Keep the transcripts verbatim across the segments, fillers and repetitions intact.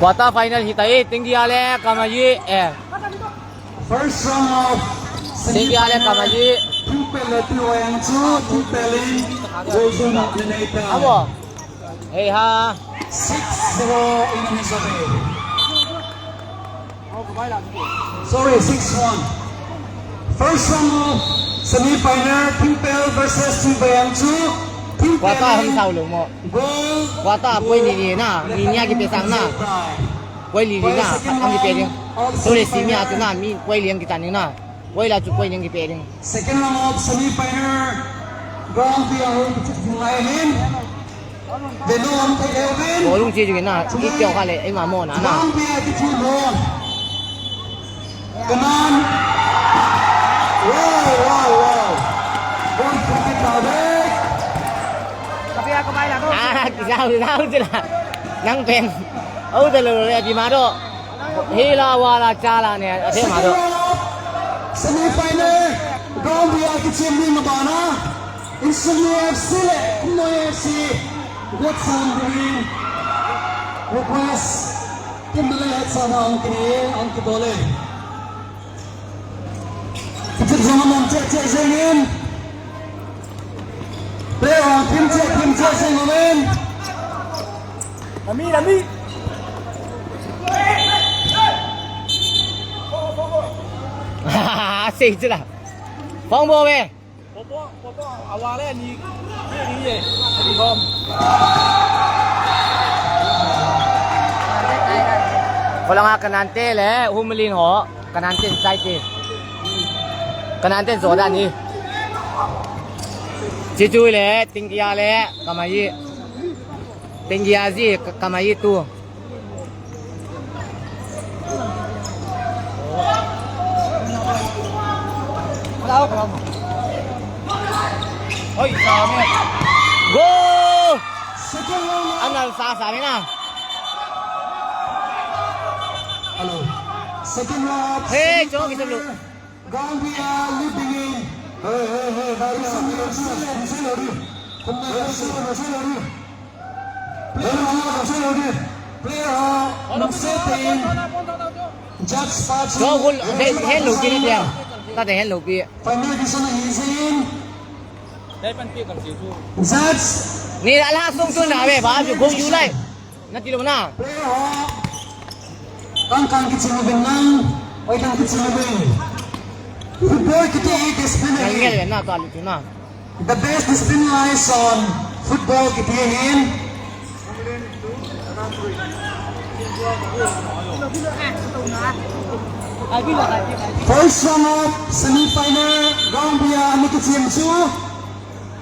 Quarter final hita e, Tengia le Kamayi, eh. First round of Tengia le Kamayi. Thingpel le Tiwayang chu, Thingpel in, Golden Eliminator. Abo. Hei ha. Six zero in his favor. Sorry, six one. First round of semi-final, Thingpel versus Tiwayang chu. Quarter hung sao lo mo. Goal. Quarter point ni ni na, ni ni a kipe sang na. Point li li na, ang kipe ding. Sorry, semi a chu na, mi point li ang kitan ding na. Point la chu point li ang kipe ding. Second round of semi-final, ground clear, Thingpel in. Golung chi jingin na, i teo kha le, i ma mo na na. Kanan. Wow, wow, wow. Goal kick out. Ah, kisau, kisau sila. Nang pen. Au de lo le di ma do. Hila wala chala ne, athe ma do. Semi-final. Ground clear kichem ni ma bana. Insung F C le, Khumnoi F C, Watson Green, request, team le Watson a hung kini, hung kibol e. Kichep jong amang che che jeng in. Player hung team che, team che jeng in. Rami, Rami. Sei chila. Phong bo ve. Popo, popo, awa le ni, ni, ni ye, ni hom. Kolanga Kanante le, Humalin ho, Kanante sai te. Kanante joda ni. Chichu le, Tingia le, Kamayi. Tingia ji, Ka-, Kamayi tu. Goal! Anal sa sa mina. Hello. Second round. Hey, chong kita dulu. Gambia leading in. Hey, hey, hey, hey, hey, hey, hey, hey, hey. Player ho, player ho, number seven. Judge Pachu. Cho gol, he, he lo pi ni dia. Ta de he lo pi. Final decision is in. Judge. Ni ala sung tu na ve ba ju gong ju lai. Na ti lo na. Player ho. Kang kang kichim uvin lang. Oi kang kichim uvin. Football kiti discipline. Yang ngel na ta lu tu na. The best discipline lies on football kiti hin. First round of semi-final, Gambia ani kichim chu,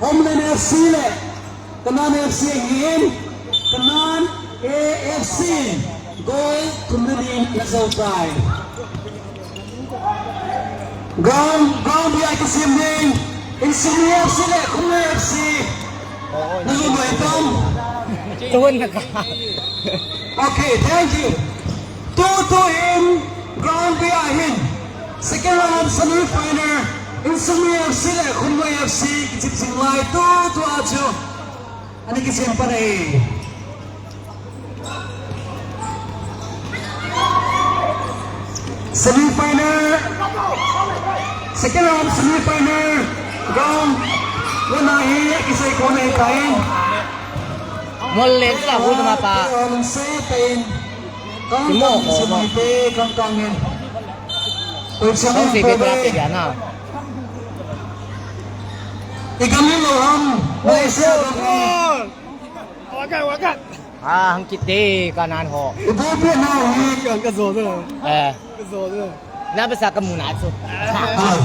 Homeland F C le Kanan F C hin, Kanan A F C, goal thum le ni in ana jou tai. Ground, ground bia kisim ding. Insung F C le Khumnoi F C. Nalung noi tam. Tuan na ka. Okay, thank you. Two two in ground bia hin. Second round semi final. Insung F C le Khumnoi F C kichip jing lai two two a chu. Ani kisim pan e. Semi final. Second round semi final. Round one ahi, kisai kona hitai. Mol le la hu ma pa. Round se pen. Kang kang se mai pe, kang kang in. Koi se mai pe. Igam lo ham. Nai se. Wakat, wakat. Ah, hang kiti Kanan ho. Ibu pia na hi. Ka, ka zo de. Eh. Ka zo de. Na basa ka muna chu. Ah.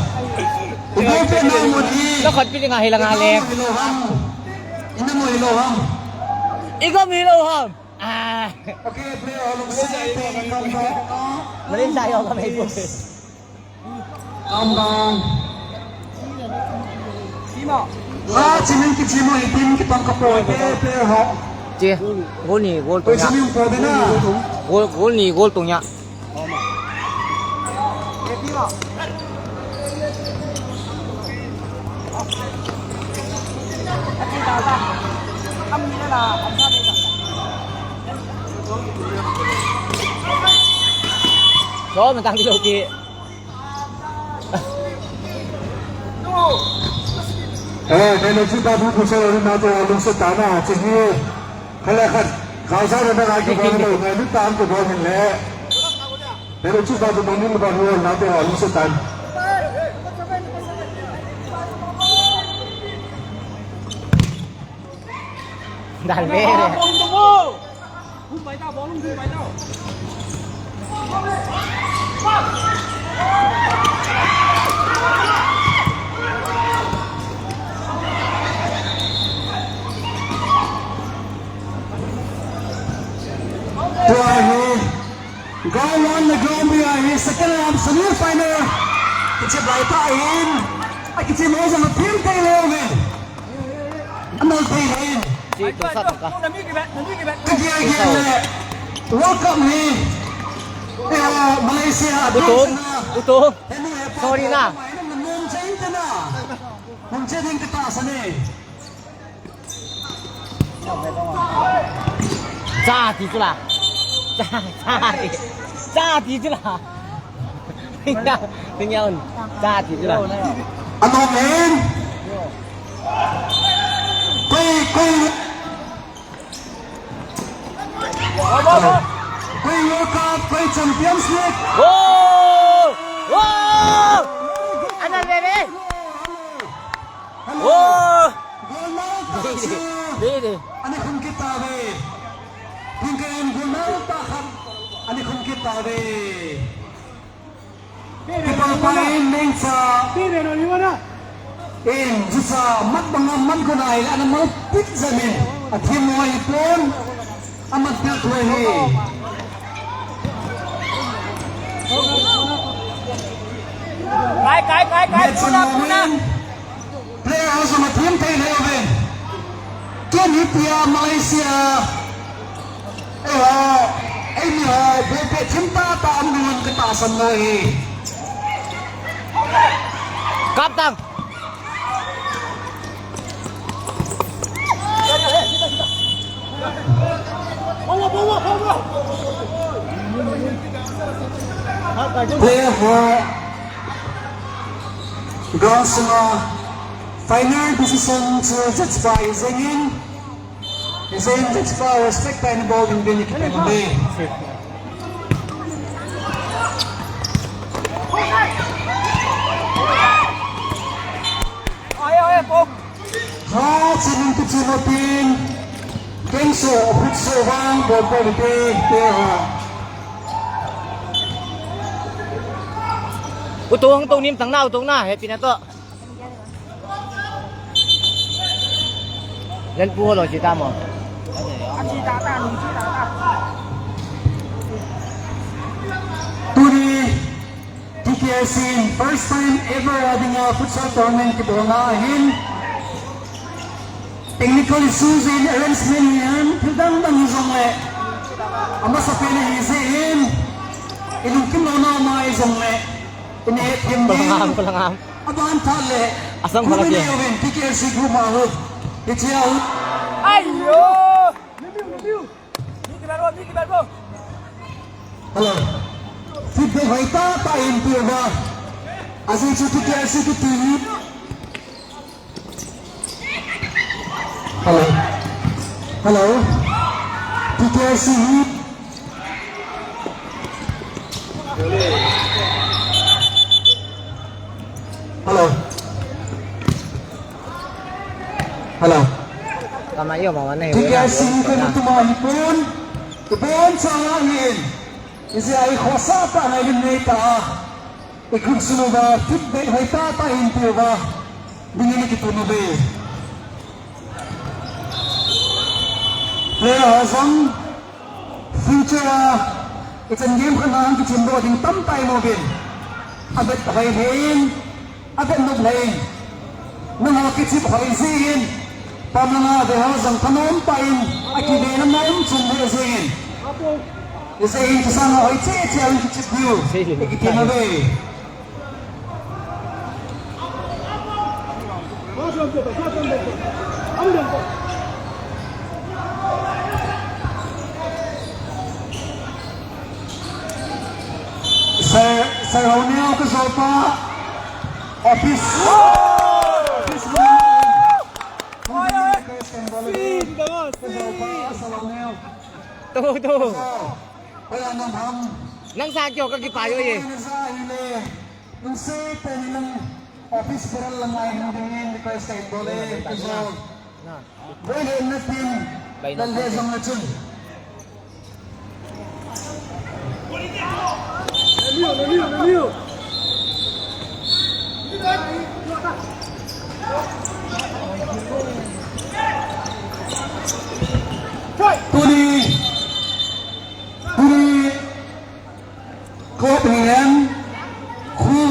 Ibu pia na mu ni. Ka khot pi nga hi la nga le. Ina mo hi lo ham. Ina mo hi lo ham. Igo mi lo ham. Ah. Okay, play all of the same thing. Come back. Malin tayo ka may po. Come down. Timo. Ha, chiming kichimo hitin kitong kapo ke pe ho. Che, goal ni goal tong ya. Chiming po de na. Goal, goal ni goal tong ya. Cho mình tăng đi đầu kì. Eh, nelo chu ta bu bu sa lo na to lung sa ta na, che hi. Khala khat, ka sa na na ki ba lo na ni ta ko ba ni le. Nelo chu ta bu ni ba ni na to lung sa ta. Dale. Tua hi, ground one le ground B a hi second round semi final. Kichep lai ta hin, akichep mo jong thim thei lou ve. Anol thei hin. Che, tua sa ka. Ka dia dia le. World Cup hi. Eh, Malaysia. Uto. Uto. Sorry na. Hung che ding ka ta sa ne. Cha ti chu la. Cha, cha ti. Cha ti chu la. Tingya, tingya un. Cha ti chu la. Ano men? Koi, koi. Koi World Cup, koi Champions League. Oh! Oh! Ana bebe. Oh! Golnau ta chu. Dei, dei. Ana khum kit tave. Hung ken golnau ta khat. Ana khum kit tave. Kipah pa in neng cha. In, jusa mat banga mat gon ai la na mal pit jamin. A thim mo ai pon. Amat pit ko hi. Kai, kai, kai, kai, puna, puna. Player ho jong athim thei lheh uvin. Ken hitia Malaysia. Eiho, eimi ho, bol pet thim tah tah um ding un katahsan lou ahi. Kap tang. Player ho. Ground sunga final decision chu judge pa in jengin, judge pa respect pa in bol ding in kitem uve. Ha, chun in kichun utin, kengso, hutso vang bol pon ute, te ha. Utong, utong nim tang na, utong na, happy na to. Len pu ho lo chi ta mo. Tuni T K R C in first time ever a dinga futsal tournament kibolna ahin. Technical issues in arrangement hi an thil dang dang hi jongle. Amasapen ahi jeh in. Ilungkim louna um ahi jongle. Ine thim ding. Kolang am, kolang am. Aban tha le. Asang kolang ke. Uvin T K R C group ma hu. Hichia hu. Aiyo. Hello. Feedback hoitah tah in pe uva. Ajeh chu T K R C kiti hi. Hello. Hello. T K R C hi. Hello. Hello. Kama iyo, mama na iyo. T K R C hi koi tuma hi pon. Ibon sa ngin. Isi ai khosa ta ngai lim nei ta. Ikun sunu ba feedback hoitah tah in pe uva. Dingin ikitun uve. Player ho jong future a ichan game khat na hung kichim doh ding tamtah imu uvin. Avet hoi lheh in, avet nop lheh in. Nangho kichep hoi jeh in, pamlanga ve ho jong thanom tah in, akivena nom chun ve jeh in. Hijeh in kisang hoi cheh cheh in kichep diu. Ikitem uve. Sir, Sir Haoneo ka jopa office. Office. Ka jopa Sir Haoneo. Tu, tu. Nang sa kyo ka kipayo ye. Nang sa ile. Nang sa pe ni nang office bearer lang ai hin dingin request ka hin bol e. Ka jo. Boi le na tin, lal le jong na chun. Tuni, tuni, Club hi en, khu,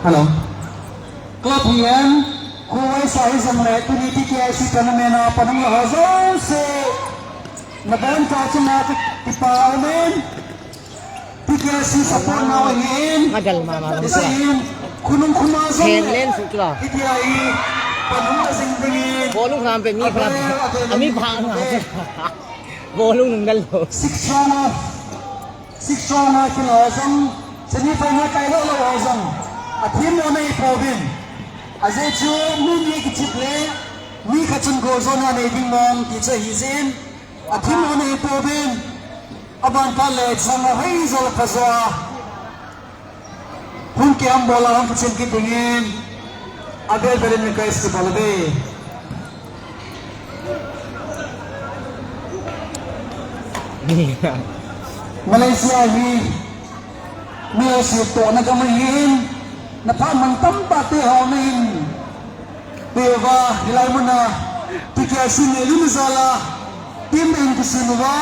hello. Club hi en, khu vaisa hijongle, tuni T K I C tournament a panung ho jouse, nabonchauva chunga kipa umin, T K I C support nau ahin, Ngadal mama. Hijeh in, khonung khoma jong, Henlen sukla. T K I C panung a jing dingin. Bolung lam pe mi kha. Abel, abel, Ami abel, pha nga. Abel. Bolung nung dal lo. Six round a, six round a kila ho jong, semi final kai lou lou ho jong, athemmo nei pouvin. Ajeh chu mi ni kichep le, mi khat chun goal jona nei ding mong ti chu ahi jeh in, athemmo nei pouvin. Aban phat le chang a hoi jol pha jo a. Hung kiam bol a hung kichen kit dingin, abel bel in request kibol uve. Malaysia hi mi ho sitohna gam ahin, na phat man tamtah te ho na hin. Peuva, hilai muna, T K I C Nelson jal a, team in kisim uva,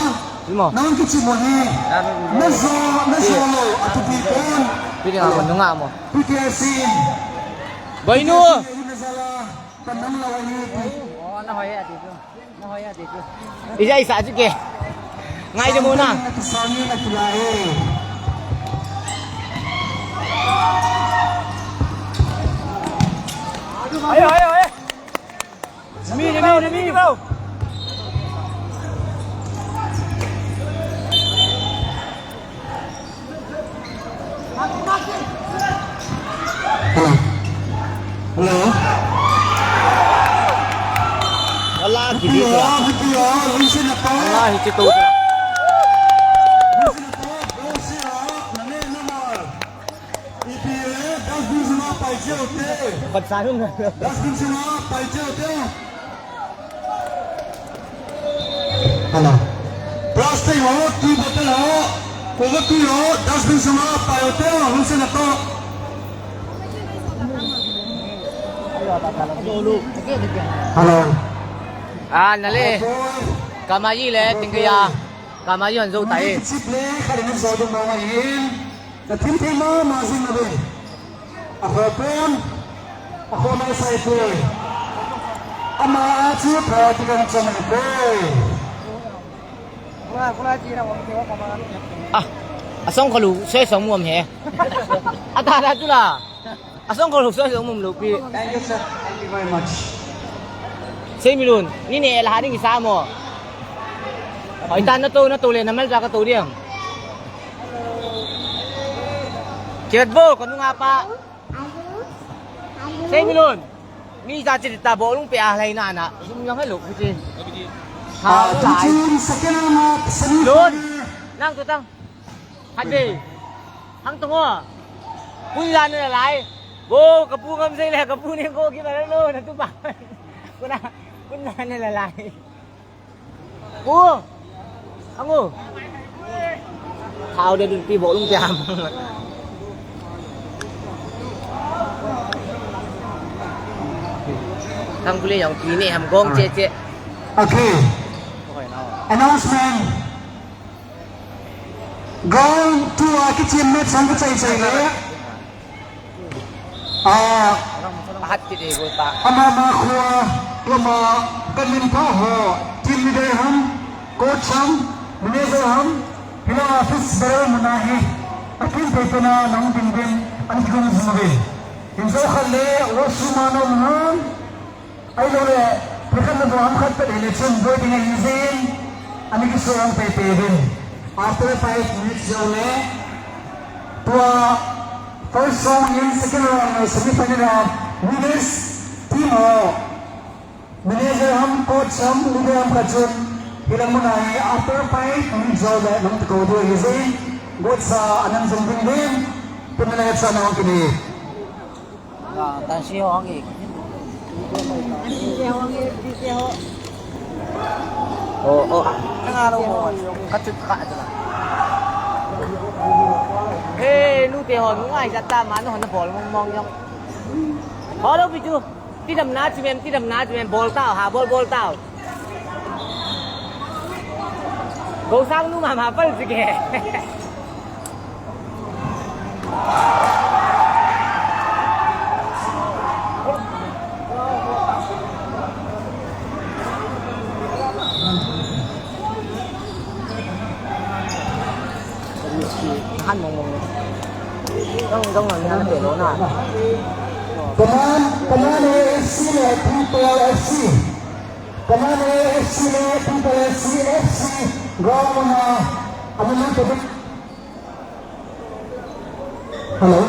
Imo. Nang kichep mo hi, na jo, na jo lo, atupi pon. Pidi nga mo, nunga mo. T K I C. Boinu. Nelson jal a, panang lawa hi. Oh, na hoi ati tu. Ija isa chu ke. Ngai de mo na. Ayo, ayo, ayo. Nami, nami, nami. Hello. Hello. Wala, kiti ko. Wala, hichi to. Ipi, eh, dustbin sunga pai cheh ute. Patsa nun. Dustbin sunga pai cheh ute. Hello. Plastic ho, tui bottle ho, cover tui ho, dustbin sunga pai ute, lungset a toh. Hello. Ah, nale. Hello. Kamayi le, tingkaya. Kamayi hon jou tai. Chip le, kali ni jou ding mo ngai hin. Ka thim thim ma, ma jing na ve. A kho pon, a kho mai sai poi. Ama a chu pha ti kan chang poi. Ah, asong kholu, soi song muam he. Ata da tu la. Asong kholu, soi song muam lo pi. Thank you, sir. Thank you very much. Sei milun, ni ne la ding sa mo. Oi ta na to, na to le, na mal ja ka to diang. Kiat bo, ko nunga pa. Sei milun. Mi ja chi ta bo lung pe a lai na na. Sum yang hai lo ku chi. Ha, lai. Lun. Nang tu tang. Hai be. Hang tu ngo. Kun la na lai. Bo, ka pu ngam sei le, ka pu ni ko ki ba lo na tu ba. Kun la, kun la na lai. Pu! Angu! Thao de dun pi bo lung piam. Thang pule yong ki ne ham gong che che. Okay. Announcement. Gong tu a ki team mate sang ka chai chai le. A, ama ama khua, ama kamin pa ho, team leader ham, coach ham, manager ham, hila office bearer muna hi, akin pe pe na nang ding ding, an kung zung ve. In so khat le, washroom a nong ham, Ahilou le, phekan na bo ham khat pet hile chun boi ding ahi jin, ani kiso ang pe pe din. After five minutes jou le, tua first round in second round in semi final a winners team ho. Manager ham, coach ham, leader ham khat chun, hilam muna hi after five minutes jou le, nang tiko du ahi jin, gosa anang jong ding din, pun na le sa na ang kini. Tansi ho ang ik. Oh, oh. Nang alo mo. Kachut ka ito lang. Hey, nute ho, nung ai sa tama, no, na bol mong mong yung. Hello, Pichu. Tidam na, chimem, tidam na, chimem, bol tao, ha, bol, bol tao. Gosang nu mama pal sige. Han mong mong. Dong dong lang han pe lo na. Kaman, kaman A F C le People F C. Kaman A F C le People F C, F C, ground na, amun na. Hello.